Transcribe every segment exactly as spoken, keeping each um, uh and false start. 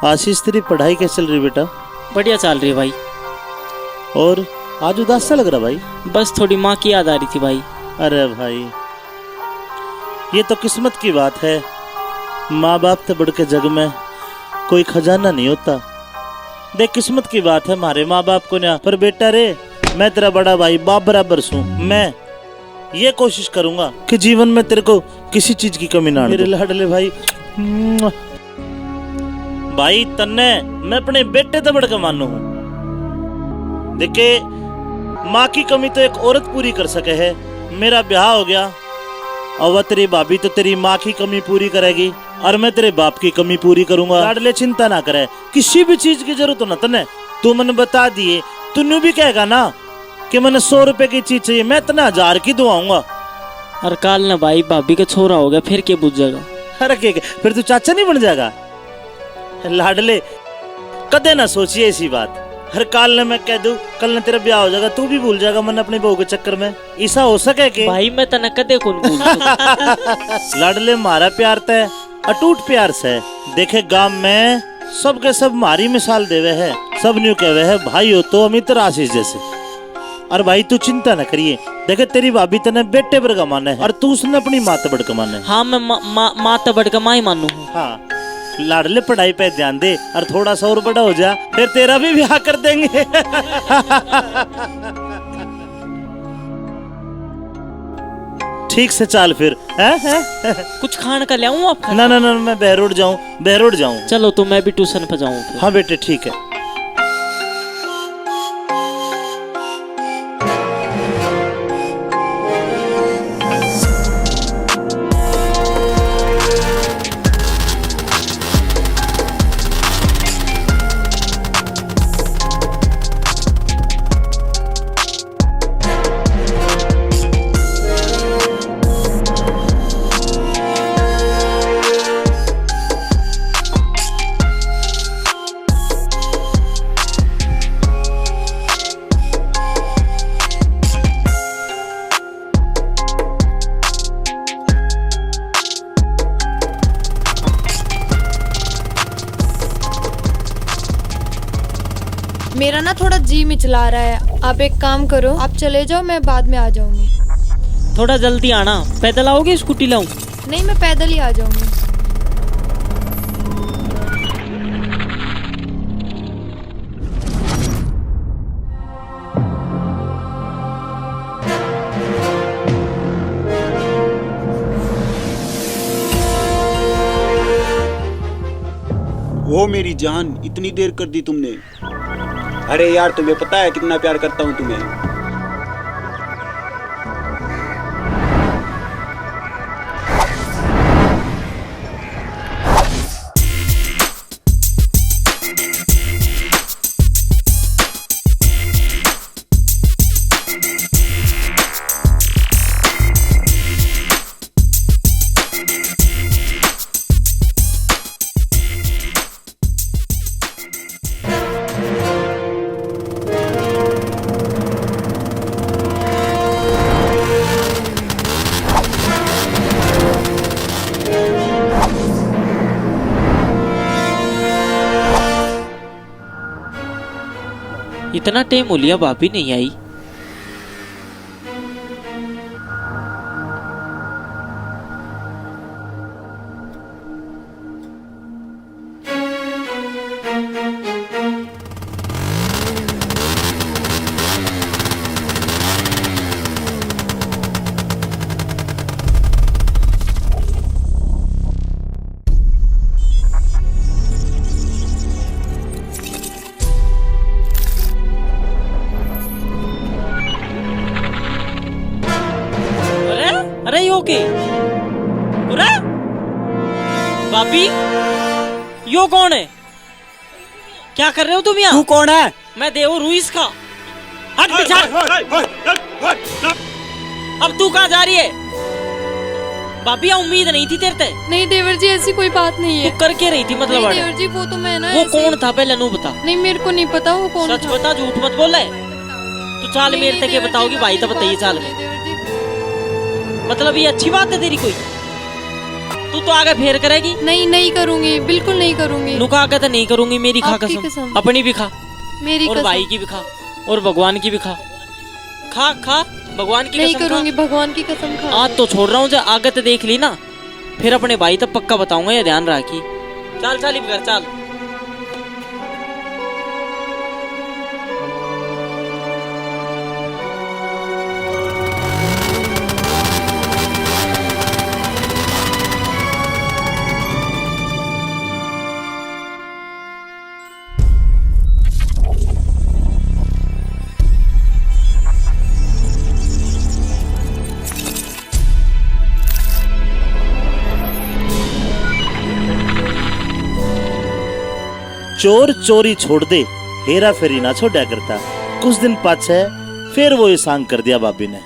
आशीष, तेरी पढ़ाई कैसे चल रही बेटा? बढ़िया चल रही है भाई। और आज उदास सा लग रहा भाई? बस थोड़ी माँ की याद आ रही थी भाई। अरे भाई, ये तो किस्मत की बात है। माँ बाप ते बढ़ के जग में कोई खजाना नहीं होता। देख, किस्मत की बात है, म्हारे माँ बाप कोन्या, पर बेटा रे, मैं तेरा बड़ा भाई, बाप बराबर सूं। मैं ये कोशिश करूंगा कि जीवन में तेरे को किसी चीज की कमी ना आने मेरे दूं। लाडले भाई। भाई, तन्ने मैं अपने बेटे ते बढ़ के मानू हूँ। देखे, माँ की कमी तो एक औरत पूरी कर सके है। मेरा ब्याह हो गया, अब तेरी भाभी तो तेरी माँ की कमी पूरी करेगी और मैं तेरे बाप की कमी पूरी करूंगा। लाडले, चिंता ना करे, किसी भी चीज की जरूरत हो ना तन्ने, तू मन्ने बता दिए। तू न्यू भी कहेगा ना कि मन्ने सौ रुपए की चीज चाहिए, मैं तन्ने हजार की दुआऊंगा। और काल ने भाई, भाभी का छोरा हो गया, फिर के बुझेगा? अरे के, के, फिर तू चाचा नहीं बन जाएगा? लाडले, कदे ना सोचिए इसी बात। हर काल ने मैं कह दूं, कल ने तेरा ब्याह हो जाएगा, तू भी भूल जाएगा मन्ने अपनी बहू के चक्कर में। ऐसा हो सके के? भाई, मैं तन्ने कदे कौन भूल सकूं? लाडले, म्हारा प्यार तै अटूट प्यार सै। देखे, गांव में सबके सब म्हारी मिसाल देवे है, सब न्यू कहवे है, भाई हो तो अमित और आशीष जैसे। और भाई, तू चिंता न करिए, देखे, तेरी भाभी तन्ने बेटे वर्गा माने है और तू उसने अपनी माँ ते बढ़ के माने। हाँ, मैं माँ, माँ, माँ ते बढ़ के माँ ही मानू हूँ। हाँ, लाडले, पढ़ाई पे ध्यान दे और थोड़ा सा और बड़ा हो जा, फिर तेरा भी ब्याह कर देंगे। ठीक से चाल फिर, हैं, हैं? कुछ खान का ल्याऊं आपका? ना, ना, ना, मैं बहरोड जाऊं, बहरोड जाऊं। चलो, तो मैं भी ट्यूशन पे जाऊं फिर। हाँ बेटे, ठीक है। मेरा ना थोड़ा जी मिचला रहा है, आप एक काम करो, आप चले जाओ, मैं बाद में आ जाऊंगी। थोड़ा जल्दी आना। पैदल आओगे, स्कूटी लाऊं? नहीं, मैं पैदल ही आ जाऊंगी। ओ मेरी जान, इतनी देर कर दी तुमने। अरे यार, तुम्हें पता है कितना प्यार करता हूँ तुम्हें। इतना टाइम हो लिया, भाभी नहीं आई। अरे, अरे, यो के? अरे, भाभी, यो कौन है? क्या कर रहे हो तुम यहाँ? तू कौन है? मैं देवर हूँ इसका। हट पीछे। अब तू कहाँ जा रही है? भाभी, यहाँ उम्मीद नहीं थी तेरे ते। नहीं देवर जी, ऐसी कोई बात नहीं है। तू करके रही थी मतलब? नहीं देवर जी, वो तो मैं ना वो ऐसे कौन था पहले नू बता। नहीं, मेरे को नहीं पता वो कौन था। सच बता, झूठ मत बोले। तू चाल मेरे ते के बताओगी भाई, तब बताइए चाल। मतलब ये अच्छी बात है तेरी कोई? तू तो आगे फेर करेगी। नहीं, नहीं करूंगी, बिल्कुल नहीं करूंगी। नुका आगे तो नहीं करूंगी, मेरी खा आपकी कसम। कसम। अपनी भी खा। मेरी और कसम। भाई की भी खा। और भगवान की भी खा। खा, खा। भगवान की नहीं कसम खा। करूंगी, भगवान की कसम खा। आज तो छोड़ रहा हूँ, जो आगे तो देख ली ना, फिर अपने भाई तो पक्का बताऊंगा, ये ध्यान रखी। चल, चल, इब घर चल। चोर चोरी छोड़ दे, हेरा फेरी ना छोड़ा करता। कुछ दिन पाछे फिर वो ये सांग कर दिया भाभी ने।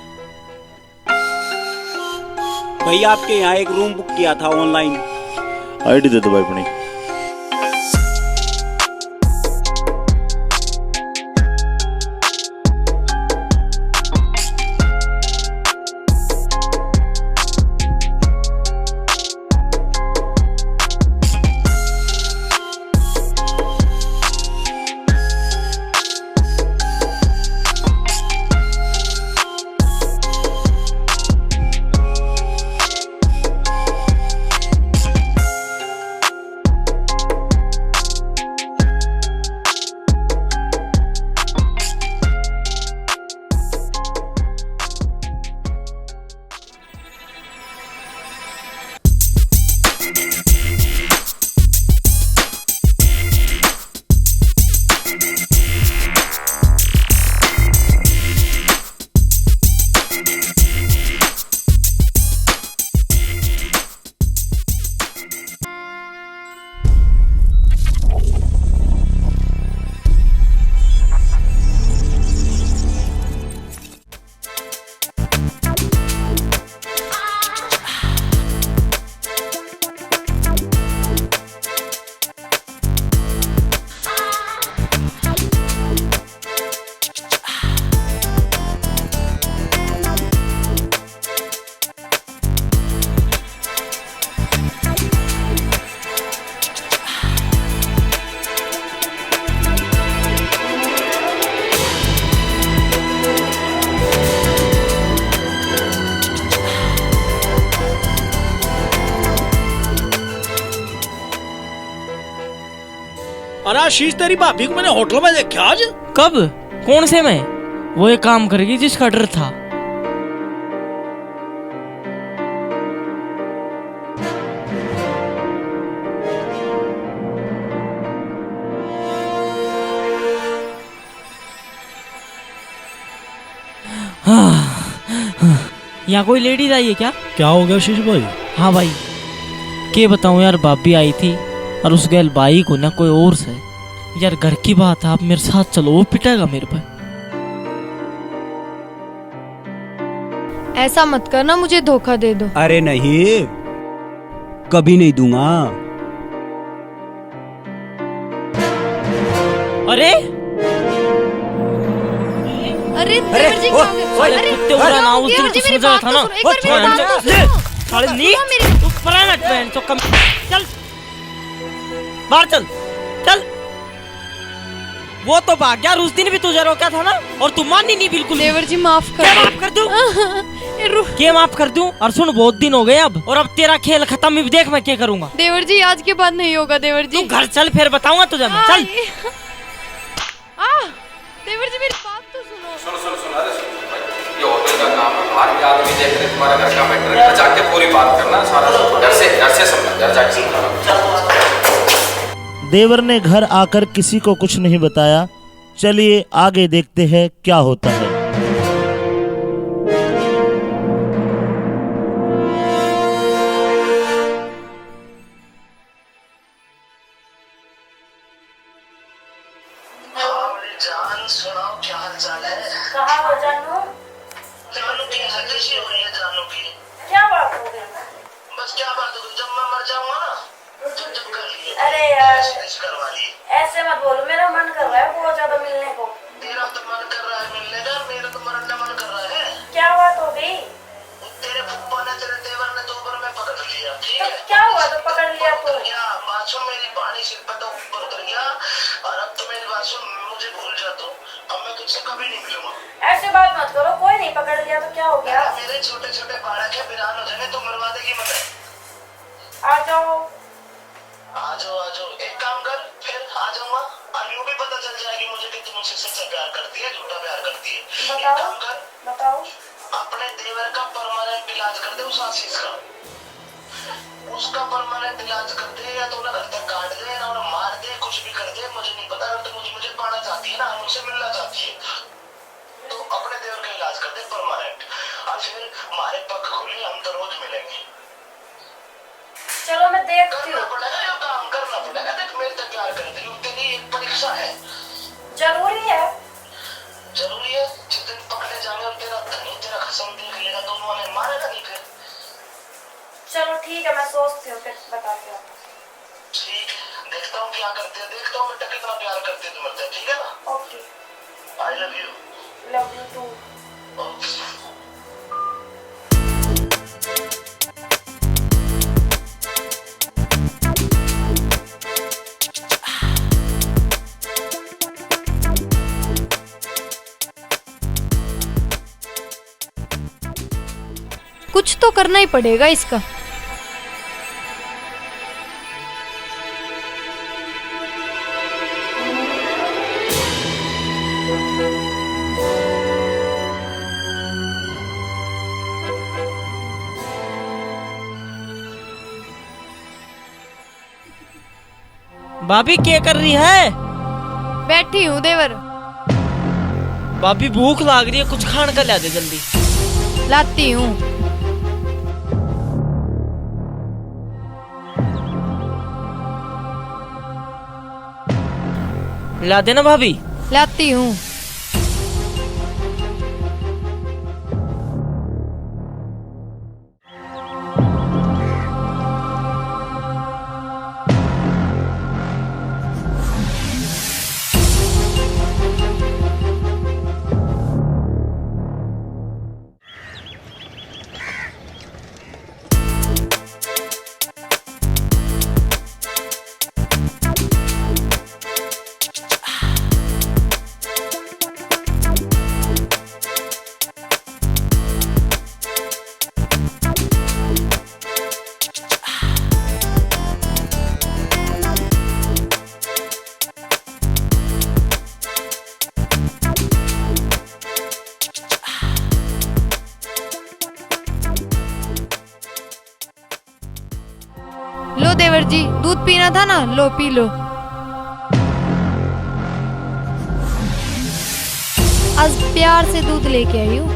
भाई, आपके यहाँ एक रूम बुक किया था ऑनलाइन। आईडी दे दो भाई अपनी। अरे आशीष, तेरी भाभी को मैंने होटल में देखा आज। कब? कौन से में? वो एक काम करेगी जिसका डर था। हाँ, हाँ। यहाँ कोई लेडीज आई है क्या? क्या हो गया आशीष भाई? हाँ भाई, के बताऊँ यार, भाभी आई थी और उस गैल भाई को ना कोई और से। यार घर की बात है, आप मेरे साथ चलो, वो पिटेगा मेरे पे। ऐसा मत करना, मुझे धोखा दे दो। अरे नहीं, कभी नहीं दूंगा। अरे अरे देवर जी, ओ, क्या हो गया? ओए, अरे कुत्ते, उड़ा ना, उस दिन देवर जी, कुछ मेरी बात तो सुनो, एक बार मेरी बात तो सुनो। साले नी, सुनो मेरी। तू परा हट, बहन चो कम। चल, बाहर चल, चल। वो तो भाग गया, और उस दिन भी तुझे रोका था ना, और तू मानी नहीं बिल्कुल। देवर जी, माफ कर दो। माफ कर दूं? ये रो- के माफ कर दूं? और सुन, बहुत दिन हो गए अब, और अब तेरा खेल खत्म। भी देख मैं क्या करूंगा। देवर जी, आज के बाद नहीं होगा देवर जी। तू घर चल, फिर बताऊंगा तुझे मैं। चल। आ, देवर जी, मेरी बात तो सुनो। सुन, सुन, सुन, अरे सुन, सुन भाई, ये होटल का काम है, बाहर के आदमी देख रहे, तुम्हारे घर का मैटर है, घर जाके पूरी बात करना, सारा घर से, घर से समझा, घर जाके समझा। देवर ने घर आकर किसी को कुछ नहीं बताया। चलिए आगे देखते हैं क्या होता है। हाँ, मेरी जान, सुनाओ, क्या हाल चाल है? कहाँ हो जानू? जानू की एलर्जी हो रही है, जानू की। क्या बात हो गई? बस क्या बात हो गई, जब मैं मर जाऊंगा ना, तो जब कर लिए। अरे यार, ऐसे, ऐसे करवा लिए। ऐसे मत बोलो, मेरा मन कर रहा है बहुत ज्यादा मिलने को। तेरा तो मन कर रहा है मिलने का, मेरा तो मरने मन कर रहा है। क्या बात हो गई? तेरे फूफा ने, तेरे देवर ने दो बार में पकड़ लिया, ठीक है? क्या हो गया? मेरे छोटे छोटे बालक है, बिरान हो जाने, तू मरवा देगी मगर। आ जाओ। आ जाओ, आ जाओ। एक काम कर, फिर आ जाऊंगा। और यूं भी पता चल जाएगी मुझे कि तू मुझसे सच्चा प्यार करती है, झूठा प्यार करती है। एक बताओ, काम कर, बताओ। अपने देवर का परमानेंट इलाज कर दे उस आशीष का। उसका परमानेंट इलाज कर दे, या तो उन्हें घर तक काट दे, या उन्हें मार दे, कुछ भी कर दे, मुझे नहीं पता। अगर तू मुझे, मुझे पाना चाहती है ना, मुझसे मिलना चाहती है, तो अपने देवर का इलाज कर दे परमानेंट। और फिर हमारे पग खुले, हम तो रोज मिलेंगे। चलो, मैं देखती हूँ। करना पड़ेगा, ये काम करना पड़ेगा। देख, मेरे से प्यार कर रही हूँ, तेरी एक परीक्षा है। जरूरी है? जरूरी है। जिस दिन पकड़े जाएंगे और तेरा धनी तेरा खसम देख लेगा, तो उन्होंने मारेगा नहीं फिर। चलो, ठीक है, मैं सोचती हूँ, फिर बताती हूँ। ठीक है, देखता हूँ क्या करते हैं, देखता हूँ बेटा कितना प्यार करते हैं तुम, ठीक है ना? Okay. I love you। Love you too। Okay. कुछ तो करना ही पड़ेगा इसका। भाभी, के कर रही है? बैठी हूँ देवर। भाभी, भूख लाग रही है, कुछ खाण का ला दे जल्दी। लाती हूँ। ला देना भाभी। लाती हूँ। लो देवर जी, दूध पीना था ना, लो पी लो। आज प्यार से दूध लेके आई हूँ।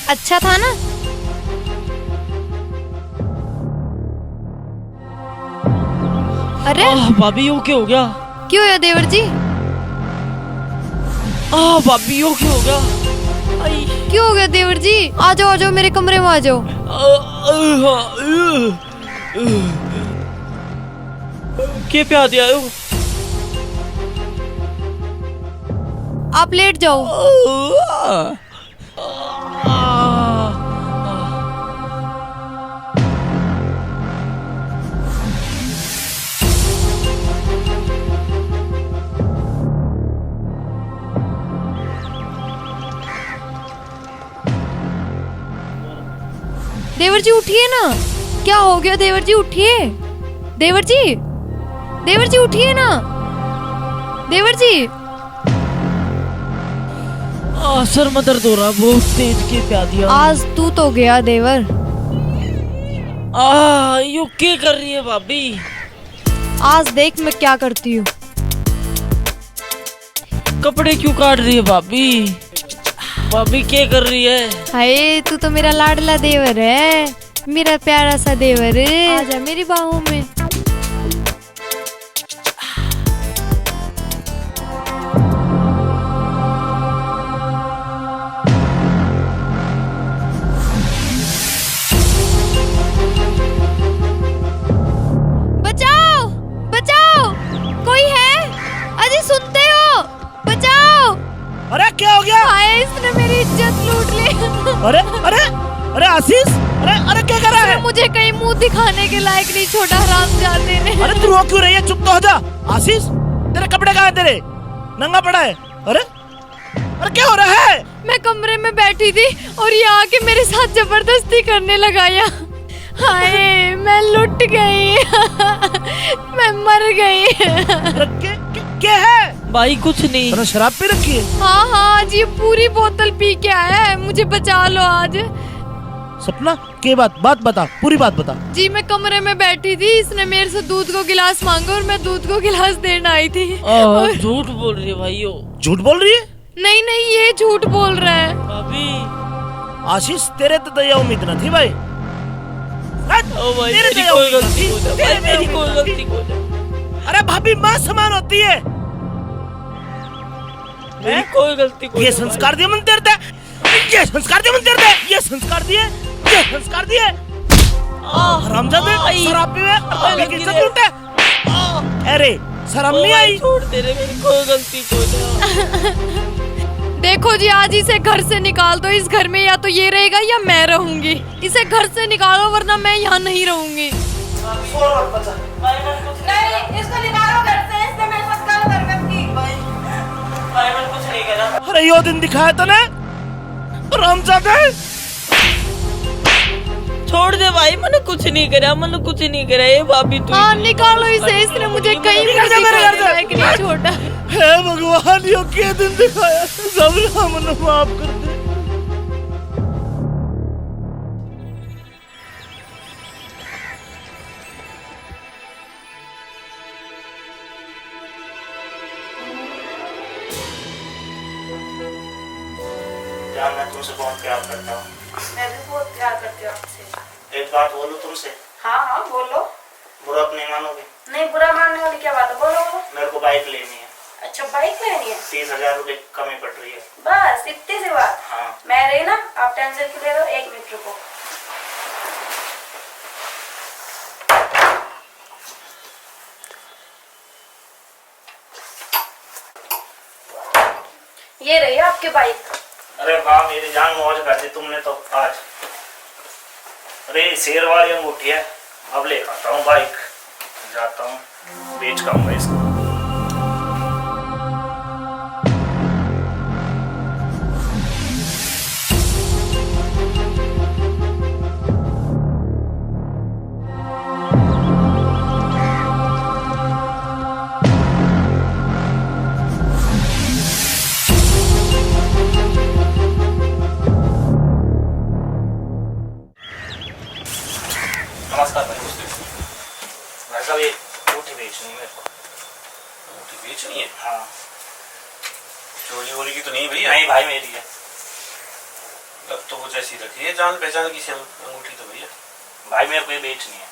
अच्छा था ना? अरे? आह, भाभी, यो के हो गया? क्यों होया देवर जी? आह, भाभी, यो के हो गया? आई। क्यों हो गया देवर जी? आ जाओ, आ जाओ, मेरे कमरे में आ जाओ। आ, आ, आ, आ, आ। के प्या दिया हो? आप लेट जाओ। आ, आ। देवर जी, उठिए ना। क्या हो गया देवर जी, उठिए। देवर जी, देवर जी, उठिए ना। देवर जी। आ, सर में दर्द हो रहा, बहुत तेज के प्या दिया। आज तू तो गया देवर। आ, यो के कर रही है भाभी? आज देख मैं क्या करती हूँ। कपड़े क्यों काट रही है भाभी? भाभी, के कर रही है? हाय, तू तो मेरा लाडला देवर है, मेरा प्यारा सा देवर। आजा मेरी बाहों में। बचाओ, बचाओ, कोई है? अजी, सुनते हो? बचाओ। अरे, क्या हो गया? हाय, इसने मेरी इज्जत लूट ली। अरे, अरे, अरे आशीष, अरे, अरे, क्या कर रहा है? मुझे कहीं मुंह दिखाने के लायक नहीं छोड़ा हरामजादे ने। अरे, तू रो क्यों रही है? चुप तो हो जा। आशीष, तेरे कपड़े कहाँ है तेरे? नंगा पड़ा है। अरे, अरे, क्या हो रहा है? मैं कमरे में बैठी थी और ये आके मेरे साथ जबरदस्ती करने लगा। या हाय, मैं लुट गई। मैं मर गई। अरे, के, के, के है? भाई, कुछ नहीं। तूने शराब पी रखी है? हाँ, हाँ, आज ये पूरी बोतल पी के आया है। मुझे बचा लो आज। सपना, के बात, बात बता, पूरी बात बता। जी, मैं कमरे में बैठी थी, इसने मेरे से दूध को गिलास मांगा और मैं दूध को गिलास देने आई थी। ओह, और झूठ बोल रही है भाई, यो। झूठ बोल रही है? नहीं, नहीं, ये झूठ बोल रहा है। भाभी। आशीष, तेरे तो दया उम्मीद ना थी भाई। हट, ओ भाई, तेरे मेरी दया कोई उम्मीद ना गलती थी। को जा, तेरे भाई, मेरी मेरी कोई कोई गलती गलती को जा। अरे भाभी, माँ समान होती है। मेरी हैं? कोई गलती को ये जा, संस्कार भाई। दिए मन तेरे ते, ये संस्कार दिए मन तेरे ते, ये संस्कार दिए, ये संस्कार दिए। आ, हरामजादे, आई। शराब पीवे, आ, अरे लगी इज्जत रे। लूटे। अरे, शर्म ओ नहीं भाई, आई? छोड़ दे रे, मेरी कोई गलती को जा। देखो जी, आज इसे घर से निकाल दो। इस घर में या तो ये रहेगा या मैं रहूंगी। इसे घर से निकालो, वरना मैं यहाँ नहीं रहूंगी। नहीं, इसको निकालो घर से, इसने मेरे साथ गलत हरकत की। अरे, यो दिन दिखाया तने, हरामजादे। छोड़ दे भाई, मैंने कुछ नहीं करा, मैंने कुछ नहीं करा। ए भाभी, तू हाँ, निकालो इसे, इसने मुझे कहीं निकल जा मेरे घर से। नहीं छोड़ा। हे भगवान, यो के दिन दिखाया, सब मैंने माफ कर दे। जान, मैं तुमसे बहुत प्यार करता हूँ। मैं भी बहुत प्यार करती हूँ आपसे। एक बात बोलूँ तुमसे? हाँ, हाँ, बोलो। बुरा तो नहीं मानोगे? नहीं, बुरा मानने वाली क्या बात है, बोलो, बोलो। मेरे को बाइक लेनी है। अच्छा, बाइक लेनी है? तीस हजार रुपए की कमी पड़ रही है। बस इतनी सी बात? हाँ। मैं रही ना, आप टेंशन क्यों ले रहे हो? एक मिनट रुको। ये रही आपकी बाइक। अरे वाह मेरी जान, मौज कर दी तुमने तो आज। अरे शेर वाली अंगूठी है, अब ले आता हूँ बाइक, जाता हूँ, बेच के आऊंगा इसको। नमस्कार भाई। भाई साहब, ये अंगूठी बेचनी है मेरे को। अंगूठी बेचनी है? हाँ। चोरी वोरी की तो नहीं भैया? नहीं भाई, मेरी है। लग तो कुछ ऐसी रखी है, जान पहचान की सी अंगूठी तो भैया। भाई, मेरे को ये बेचनी है।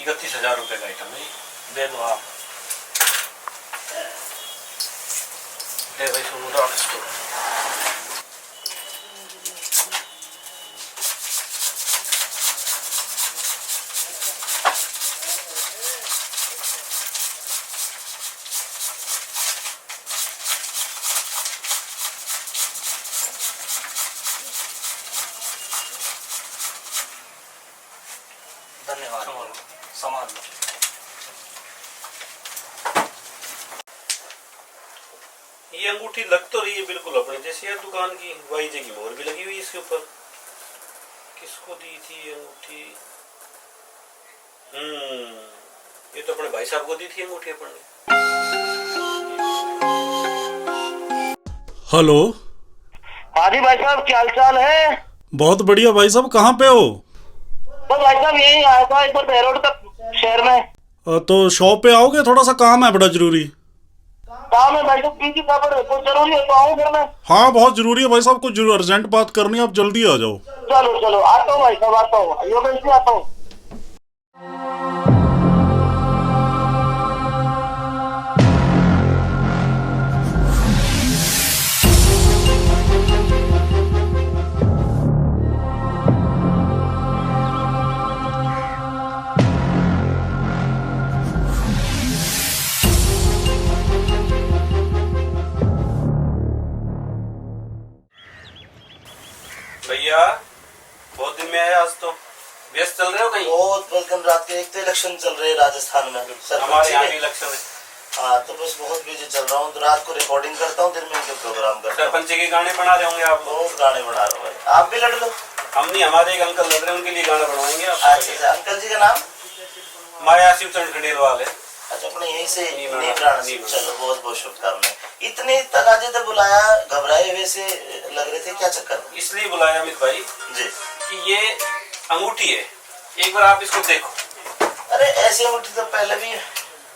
इकतीस हजार रुपए का आइटम है। दे दो आप। दे भाई, सुनो, रख इसको। धन्यवाद। संभाल लो। संभाल लो। ये अंगूठी लग तो रही है बिल्कुल अपने जैसी यार दुकान की, वाईजे की मोहर भी लगी हुई है इसके ऊपर। किसको दी थी ये अंगूठी? हम्म, ये तो अपने भाई साहब को दी थी अंगूठी अपन ने। हेलो। हाँ जी भाई साहब, क्या हाल चाल है? बहुत बढ़िया भाई साहब, कहाँ पे हो? बस भाई साहब, यहीं आया था इधर बहरोड तक, शहर में। अ, तो शॉप पे आओगे? थोड़ा सा काम है बड़ा जरूरी। काम है भाई साहब, बिजी था, पर बहुत जरूरी है, तो आऊँ फिर मैं। हाँ, बहुत जरूरी है भाई साहब, कुछ जरूर अर्जेंट बात करनी है, आप जल्दी आ जाओ। चलो चलो, आता हूँ भाई साहब, आता हूँ, योगेश जी, आता हूँ। रात के एक तो इलेक्शन चल रहे हैं राजस्थान में। सरपंच हमारे यहाँ के। भी इलेक्शन है। हाँ, तो बस बहुत बिजी चल रहा हूँ। तो रात को रिकॉर्डिंग करता हूँ, दिन में इनके प्रोग्राम करता हूँ। सरपंच के गाने बना रहे होंगे आप लोग। बहुत गाने बना रहा हूँ भाई, आप भी लड़ लो। हम नहीं, हमारे एक अंकल लड़ रहे हैं, उनके लिए गाना बनवाएंगे आप। अच्छा, अच्छा, अंकल जी का नाम? माया शिवचरण खंडेलवाल है। अच्छा, अपने यहीं से नीम राणा। नीम राणा से। नीम राणा। चलो, बहुत बहुत शुभकामनाएं। इतने तगाजे तो बुलाया, घबराए हुए से लग रहे थे, क्या चक्कर? इसलिए बुलाया अमित भाई जी। कि ये अंगूठी है, एक बार आप इसको देखो। अरे, ऐसी अंगूठी तो पहले भी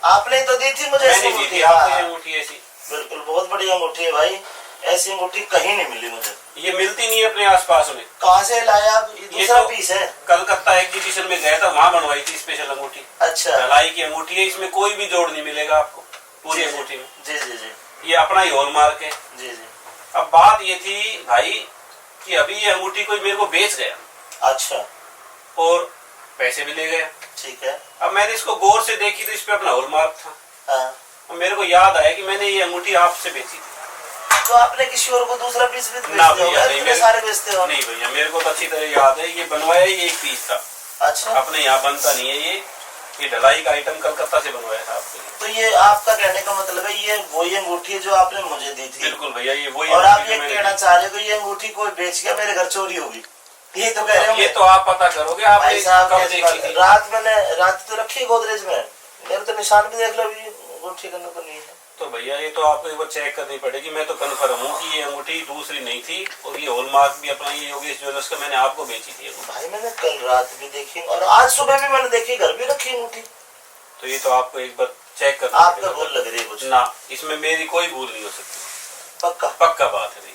आपने ही तो दी थी मुझे, ऐसी मैंने दी अंगूठी। थी आपको ये हाँ। अंगूठी ऐसी। बिल्कुल, बहुत बढ़िया अंगूठी है भाई, ऐसी अंगूठी कहीं नहीं मिली मुझे। ये मिलती नहीं है अपने आसपास में। कहाँ से लाए आप? ये ये दूसरा तो पीस है। कलकत्ता एग्जीबिशन में गया था, वहाँ बनवाई थी स्पेशल अंगूठी। अच्छा। ढलाई की अंगूठी है, इसमें कोई भी जोड़ नहीं मिलेगा आपको पूरी जी, जी। अंगूठी में। जी, जी, जी। ये अपना ही हॉलमार्क है। जी, जी। अब बात ये थी भाई कि अभी ये अंगूठी कोई मेरे को बेच गया। अच्छा। और पैसे भी ले गया। ठीक है। अब मैंने इसको गौर से देखी तो इस पे अपना हॉलमार्क था। हाँ। अब मेरे को याद आया कि मैंने ये अंगूठी आपसे बेची थी। तो आपने किसी और को दूसरा पीस भी तो बेच ना दिया भैया, होगा, नहीं, इतने मेरे सारे बेचते हो। नहीं भैया, मेरे को तो अच्छी तरह याद है, ये बनवाया ही एक पीस था। अच्छा। अपने यहाँ बनता नहीं है ये, ये ढलाई का आइटम कलकत्ता से बनवाया था आपके लिए। तो ये आपका कहने का मतलब है, ये वही अंगूठी है जो आपने मुझे दी थी? बिल्कुल भैया, ये वही और आप अंगूठी ये जो मैंने कहना दी। चाह रहे हो कि ये अंगूठी कोई बेच गया, मेरे घर चोरी होगी, ये तो कह रहे अब हो? ये तो आप पता करोगे, आपने भाई साहब, कब कैसी देखी बात है? थी? रात मैंने, रात तो रखी है गोदरेज में, मेरे तो निशान भी देख लो, अभी अंगूठी का तो नहीं है। तो भैया, ये तो आपको एक बार चेक करनी पड़ेगी। मैं तो कन्फर्म हूँ कि ये अंगूठी दूसरी नहीं थी और ये हॉलमार्क भी अपना, ये योगेश ज्वेलर्स का, मैंने आपको बेची थी ये। भाई, मैंने कल रात भी देखी और आज सुबह भी मैंने देखी, घर भी रखी अंगूठी। तो ये तो आपको एक बार चेक करना आपका पड़ेगा। भूल लग रही है कुछ। ना, इसमें मेरी कोई भूल नहीं हो सकती। पक्का? पक्का बात है भाई।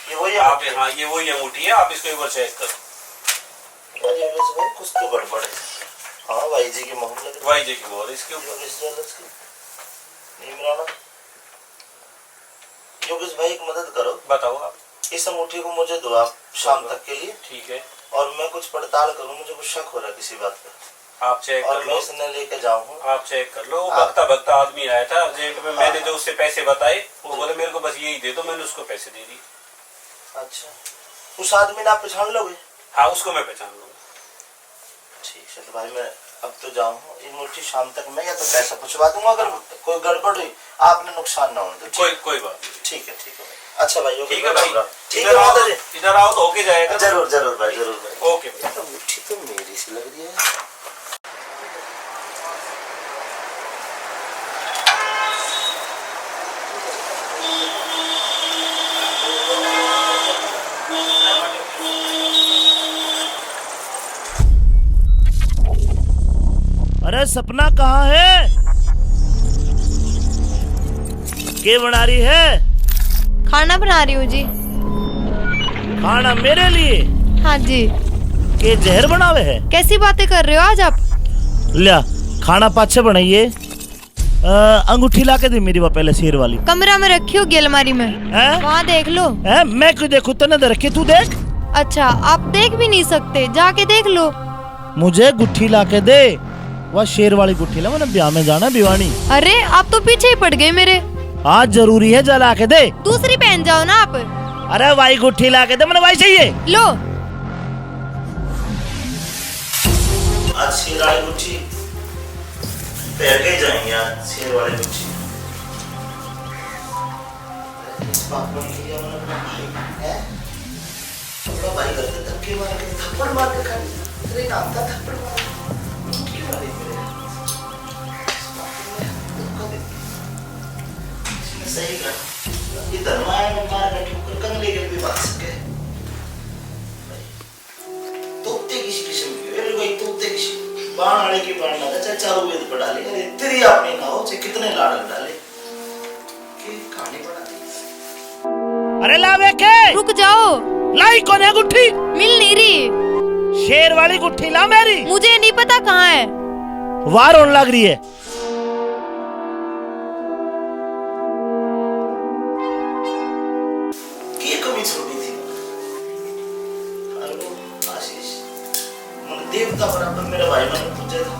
ये वही आप, अंगूठी है? हाँ, ये वही अंगूठी है, आप इसको एक बार चेक करो। अरे, योगेश भाई, कुछ तो गड़बड़ है। हाँ, वाई जी की मोहर लग रही। वाई जी की मोहर इसके ऊपर। योगेश ज्वेलर्स की। नीम राणा। योगेश भाई, एक मदद करो। बताओ आप। इस अंगूठी को मुझे दो आप शाम तक के लिए। ठीक है। और मैं कुछ पड़ताल करूँ, मुझे कुछ शक हो रहा है किसी बात का। आप चेक और कर मैं लो। इसने लेके जाऊँ। आप चेक कर लो। वो हाँ। भगता भगता आदमी आया था अर्जेंट में, हाँ, मैंने हाँ। जो उससे पैसे बताए, वो बोले, "मेरे को बस यही दे दो", मैंने उसको पैसे दे दिए। अच्छा, उस आदमी ने आप पहचान लोगे? हाँ, उसको मैं पहचान लूंगा। ठीक है, तो भाई, मैं अब तो जाऊँ, ये मुट्ठी शाम तक मैं या तो पैसा पहुँचवा दूंगा, अगर कोई गड़बड़ हुई, आपने नुकसान ना होने दो, ठीक? कोई, कोई बात नहीं। ठीक है, ठीक है भाई। अच्छा भाई, ओके, ठीक है भाई। राम राम। ठीक है, इधर आओ, माता जी। इधर आओ तो होके जाएगा। जरूर, जरूर भाई, जरूर भाई। ओके भाई। ये तो मुट्ठी तो मेरी सी लग रही है। अरे सपना, कहाँ है? के बना रही है? खाना बना रही हूँ जी। खाना मेरे लिए? हाँ जी। के जहर बनावे है? कैसी बातें कर रहे हो आज आप? लिया, खाना पाछे बनाइए। अ, अंगूठी ला के दे मेरी, वो पहले शेर वाली। कमरा में रखी होगी अलमारी में। हैं? वहाँ देख लो। हैं? मैं क्यों देखूँ? तने दे रखी, तू देख। अच्छा, आप देख भी नहीं सकते, जाके देख लो। मुझे गुट्ठी ला के दे, वह शेर वाली गुट्ठी ला, मैंने ब्याह में जाना भिवानी। अरे, आप तो पीछे ही पड़ गए मेरे। आज जरूरी है, जा ला के दे। दूसरी पहन जाओ ना आप। अरे भाई, गुट्ठी ला के दे, मैंने भाई चाहिए। लो। आज शेर वाली गुट्ठी पहन के जाएंगे, आज शेर वाली गुट्ठी। इस पागल के लिए मैंने अपना भाई, हैं? अपना भाई घर पे धक्के मार के, थप्पड़ मार के खा लिया। तेरे नाम का थप्पड़ मार के। क्यों मारे मेरे? इस पागल ने धक्का दे दिया। इसने सही कहा। ये धनवा है, मैं मार के ठोकर कंगले के भी भाग सके। तोते किसी किस्म की, अरे भाई, तोते किसी, बाण वाले की बाण ना, चाहे चारों वेद पढ़ा ले, अरे तेरी अपनी ना हो, चाहे कितने लाड़ डाले, के कहानी बना दी। अरे ला वे के। रुक जाओ। लाई कोने गुट्ठी? मिल नहीं रही। शेर वाली गुट्ठी ला मेरी। मुझे नहीं पता कहाँ है। वार होने लग रही है। के कमी छोड़ी थी? अरे वो आशीष, मन देवता बराबर मेरा भाई मैंने पूजा था।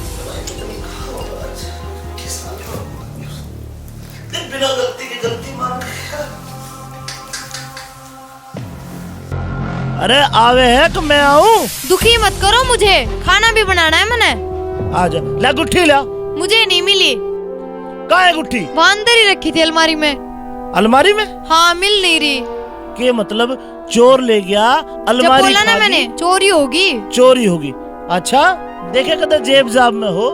मेरा भाई पता नहीं कहाँ होगा आज, किस हाल में होगा। देख, बिना गलती के गलती मान गया। अरे आवे है कि मैं आऊं? दुखी मत करो मुझे, खाना भी बनाना है मने। आ जा, ले गुट्ठी ला। मुझे नहीं मिली। कहाँ है गुट्ठी? वहाँ अंदर ही रखी थी अलमारी में। अलमारी में? हाँ, मिल नहीं रही। के मतलब, चोर ले गया, जब अलमारी बोला ना खा मैंने, गई। चोरी होगी। चोरी होगी। अच्छा, देखे कदे जेब जाब में हो?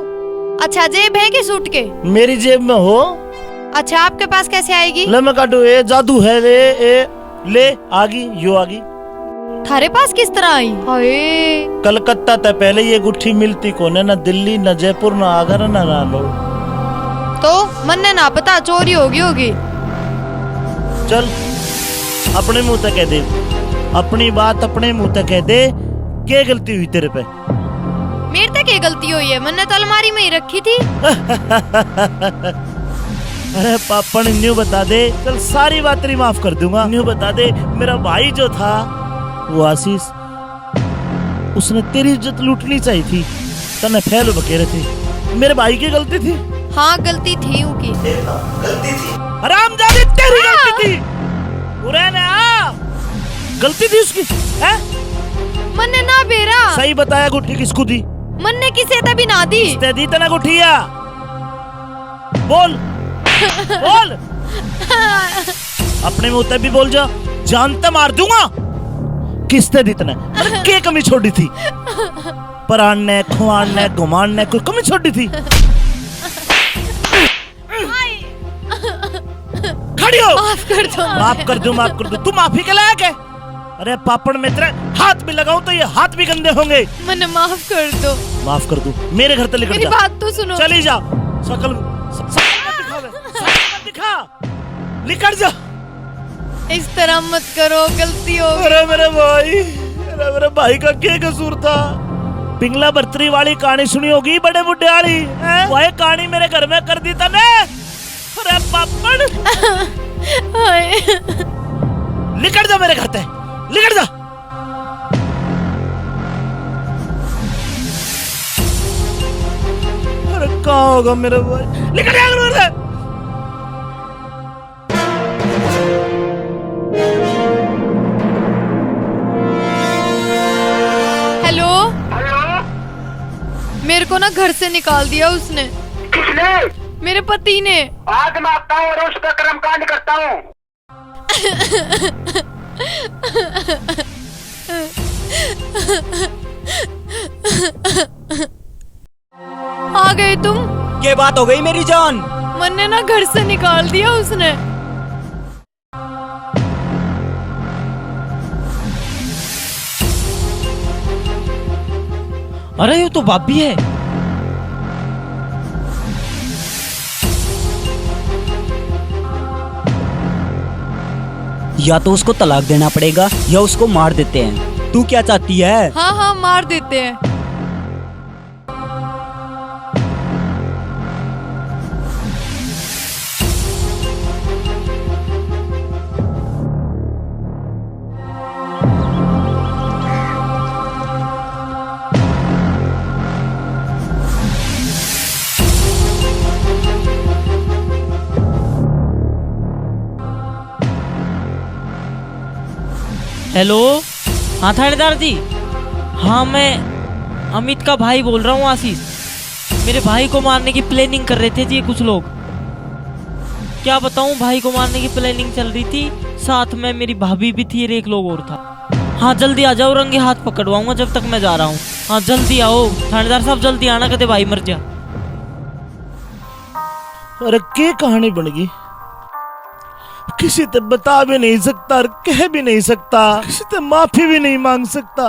अच्छा, जेब है कि सूट के? मेरी जेब में हो। अच्छा, आपके पास कैसे आएगी? ले मैं काटू, ए जादू है रे, ए ले, आ गई, यो आ गई। थारे पास किस तरह आई? हाय। कलकत्ता तक पहले ये गुट्ठी मिलती कोने, ना दिल्ली, ना जयपुर, ना आगरा, ना नालोर। तो मन्ने ना पता, चोरी होगी होगी। चल, अपने मुंह तक कह दे, अपनी बात अपने मुंह तक कह दे, के गलती हुई तेरे पे? मेरे तक के गलती हुई है, मन्ने तो अलमारी में ही रखी थी। अरे पापण, न्यू बता दे, चल सारी बात तेरी माफ कर दूंगा। न्यू बता दे, मेरा भाई जो था वो आशीष, उसने तेरी इज्जत लूटनी चाहिए थी, तन्ने फैल बकेरे थे। मेरे भाई की गलती थी। हाँ, गलती थी उनकी। गलती थी। हरामजादी, तेरी हाँ। गलती थी। उरे ने आ। गलती थी उसकी, हैं? मन्ने ना बेरा। सही बताया, गुट्ठी किसको दी? मन्ने किसे ते भी ना दी। किसते दी तन्ने गुट्ठिया? बोल, बोल। अपने मुंह ते भी बोल जा, जान ते मार दूंगा। किसते दी तन्ने? अरे के कमी छोड़ी थी? परान ने, खुआन ने, घुमान ने कोई कमी छोड़ी थी? खड़ी हो। माफ कर दो। माफ कर दूं, माफ कर दूं। तू माफी के लायक है? अरे पापण, मैं तेरे हाथ भी लगाऊं तो ये हाथ भी गंदे होंगे। मन्ने माफ कर दो। माफ कर दूं? मेरे घर से निकल मेरी जा। बात तो सुनो। चली जा। शकल, श-, शकल मत दिखावे। शकल मत दिखा। निकल जा। इस तरह मत करो, गलती हो गई। अरे मेरे भाई, अरे मेरे भाई का क्या कसूर था? पिंगला बर्तरी वाली कहानी सुनी होगी, बड़े बुड्ढे वाली, हैं? वही कहानी मेरे घर में कर दी तने। अरे पापण। हाय। निकल जा मेरे घर ते, निकल जा। अरे कहाँ होगा मेरा भाई? निकल जा घर से। हेलो। हेलो। मेरे को ना घर से निकाल दिया उसने। किसने? मेरे पति ने। आज मैं आता हूँ और उसका कर्मकांड करता हूँ। आ गए तुम? ये बात हो गई मेरी जान। मन्ने ना घर से निकाल दिया उसने। अरे, ये तो भाभी है। या तो उसको तलाक देना पड़ेगा या उसको मार देते हैं। तू क्या चाहती है? हाँ, हाँ, मार देते हैं। हेलो, हाँ थानेदार जी। हाँ, मैं अमित का भाई बोल रहा हूँ, आशीष। मेरे भाई को मारने की प्लानिंग कर रहे थे जी ये कुछ लोग। क्या बताऊं, भाई को मारने की प्लानिंग चल रही थी, साथ में मेरी भाभी भी थी और एक लोग और था। हाँ, जल्दी आ जाओ, रंगे हाथ पकड़वाऊंगा जब तक मैं जा रहा हूँ। हाँ, जल्दी आओ थानेदार साहब, जल्दी आना, कदे भाई मर जा। अरे, के कहानी बन गई? किसी ते बता भी नहीं सकता और कह भी नहीं सकता, किसी ते माफी भी नहीं मांग सकता।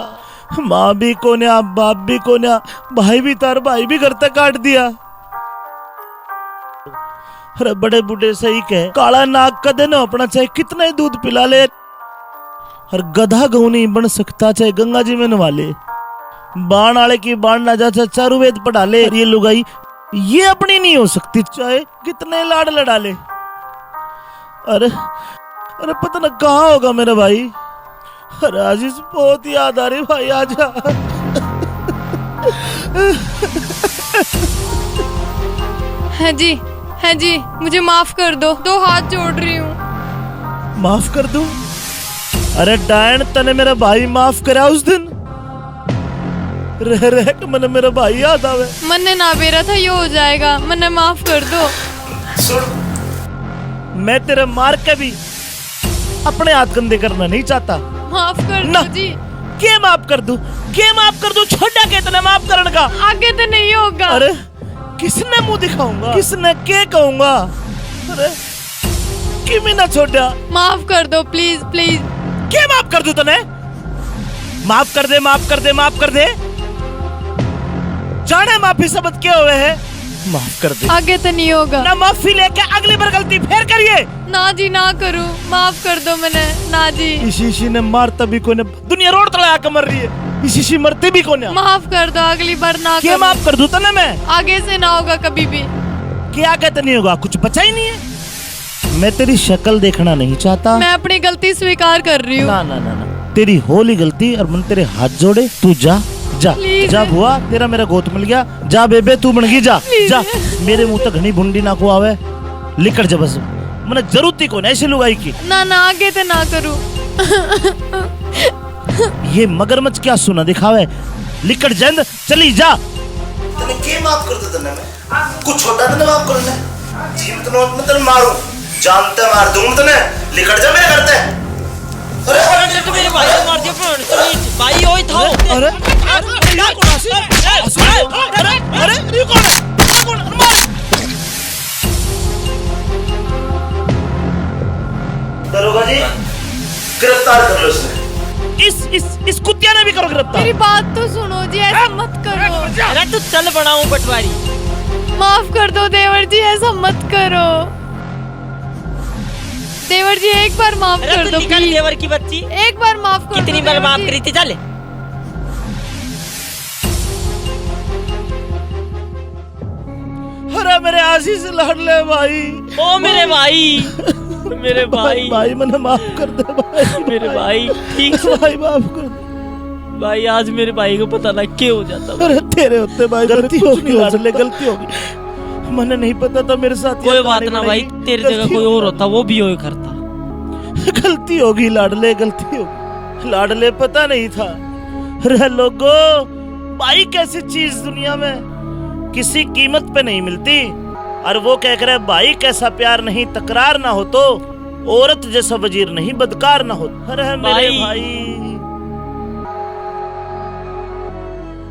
माँ भी कोन्या, बाप भी कोन्या, भाई भी तार, भाई भी घर तक काट दिया। अरे बड़े बूढ़े सही कहे, काला नाग कदे ना अपना, चाहे कितना ही दूध पिला ले। और गधा गऊ नहीं बन सकता, चाहे गंगा जी में नवा ले। बाण आले की बाण ना जा, चाहे चारों वेद पढ़ा ले। और ये लुगाई, ये अपनी नहीं हो सकती, चाहे कितने लाड लड़ा ले। अरे, अरे पता ना कहाँ होगा मेरा भाई। अरे आशीष, बहुत याद आ रही भाई, आजा। हाँ जी, हाँ जी, मुझे माफ कर दो, दो हाथ जोड़ रही हूँ। माफ कर दूं? अरे डायन, तने मेरा भाई माफ करा उस दिन? रह रह के मने मेरा भाई याद आवे। मन्ने ना बेरा था यो हो जाएगा, मन्ने माफ कर दो। सुन, मैं तेरे मार के भी अपने हाथ गंदे करना नहीं चाहता। माफ कर ना। दो जी। के माफ कर दूं? के माफ कर दूं? छोड़ा के इतना माफ करण का? आगे तो नहीं होगा। अरे, किसने मुंह दिखाऊंगा? किसने के कहूंगा? अरे, किमी ना छोड़ा। माफ कर दो, please, please। के माफ कर दूं तने? माफ कर दे, माफ कर दे, माफ कर दे। जाने माफी शब्द के हुए है? माफ कर दे। आगे तो नहीं होगा। ना माफी लेके अगली बार गलती फिर करिए। ना जी, ना करूं, माफ कर दो मने, ना जी। इसी इसी ने मारता भी कोई ना, दुनिया रोड तले आके मर रही है, इसी इसी मरते भी कोई ना। माफ कर दो, अगली बार ना के करूं। माफ कर दूं तने मैं? आगे से ना होगा कभी भी। के आगे तो नहीं होगा, कुछ बचा ही नहीं है। मैं तेरी शक्ल देखना नहीं चाहता। मैं अपनी गलती स्वीकार कर रही हूँ। ना, ना, ना, ना। तेरी होली गलती और मन तेरे हाथ जोड़े, तू जा, जा, please। जा बुआ, तेरा मेरा गोत मिल गया, जा बेबे, तू बन गई, जा, please। जा। मेरे मुंह तक घणी भुंडी ना को आवे, लिकड़ जा बस। मने जरूरत ही कोनी ऐसी लुगाई की। ना, ना, आगे ते ना करूँ। ये मगरमच्छ क्या सुना दिखावे, लिकड़ जा अंदर, चली जा। तने के माफ कर दे तने मैं? कुछ होता तो ना माफ करूं मैं। जीवित मौत में तने मारूं, जानते मार दूं तने। लिकड़ जा मेरे घर ते। अरे, अरे, अरे, मेरे भाई को मार दिया, भाई, भाई, ओए था। अरे, अरे, अरे, ये कौन है? अरे, अरे, ये कौन है? ये कौन है? मार। दरोगा जी, गिरफ्तार कर लो इसने। इस, इस, इस कुत्तिया ने भी करो गिरफ्तार। मेरी बात तो सुनो जी, ऐसा मत करो। अरे तू चल बनाऊं पटवारी। माफ कर दो देवर जी, ऐसा मत करो। देवर जी, एक बार माफ अरे कर तू दो, निकल please। देवर की बच्ची। एक बार माफ कर दो, कितनी बार देवर माफ जी। करी थी, चल। अरे मेरे आशीष लाडले भाई। ओ मेरे भाई, मेरे भाई, भाई। भाई, मने माफ कर दे भाई। मेरे भाई, ठीक से। भाई, माफ कर दे। भाई, आज मेरे भाई को पता ना क्या हो जाता। अरे तेरे होते भाई, गलती होगी लाडले, गलती होगी। मने नहीं पता था मेरे साथ कोई बात ना भाई, तेरी जगह कोई और होता, वो भी यो करता। गलती होगी लाडले, गलती होगी लाडले, पता नहीं था। रे लोगो, भाई कैसी चीज दुनिया में किसी कीमत पे नहीं मिलती। और वो कह करे भाई कैसा प्यार नहीं तकरार ना हो तो, औरत जैसा वजीर नहीं बदकार ना हो। अरे मेरे भाई। भाई।